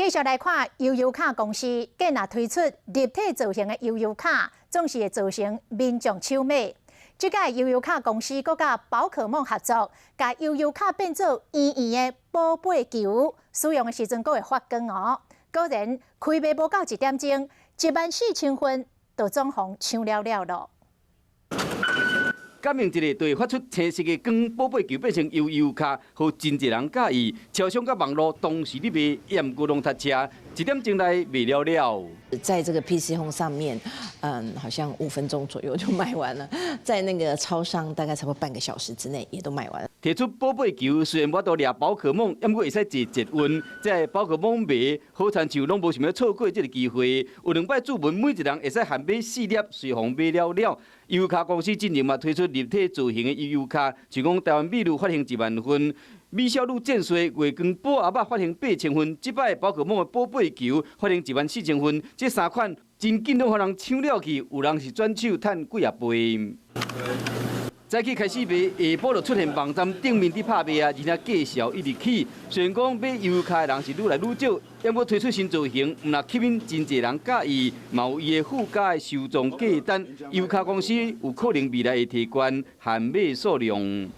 繼續來看悠遊卡公司，今日推出立體造型的悠遊卡，總是會造成民眾搶買。這擺悠遊卡公司閣佮寶可夢合作，共悠遊卡變做圓圓的寶貝球，使用的時陣閣會發光哦。果然開賣無夠一點鐘，14,000份就總予搶了了囉。感應一下，就會發出青色的光，寶貝球變成悠遊卡，予真濟人佮意。超商佮網路同時咧賣，也毋過攏塞車，一點鐘內賣了了。在這個 PC Home 上面，好像5分鐘左右就賣完了。在那個超商，大概差不多半個小時之內也都賣完了。提出寶貝球，雖然無法度掠寶可夢，毋過會使坐捷運。這个寶可夢迷，好親像攏無想欲錯過這个機會。有兩擺注文，每一人會使限買四粒，隨予買了了。悠遊卡公司進前嘛推出立體造型的悠遊卡，就講台灣美女發行1萬份，美少女戰士月光寶盒仔發行8000份，這擺寶可夢的寶貝球發行14,000份，這三款真緊攏予人搶了去，有人是轉手趁幾仔倍。早起開始賣，下晡就出現網站頂面佇拍賣啊，而且價數一直起。雖然講買悠遊卡的人是愈來愈少，毋過推出新造型，毋但吸引真濟人佮意，嘛有伊的附加的收藏價值。悠遊卡公司有可能未來會提懸限買數量。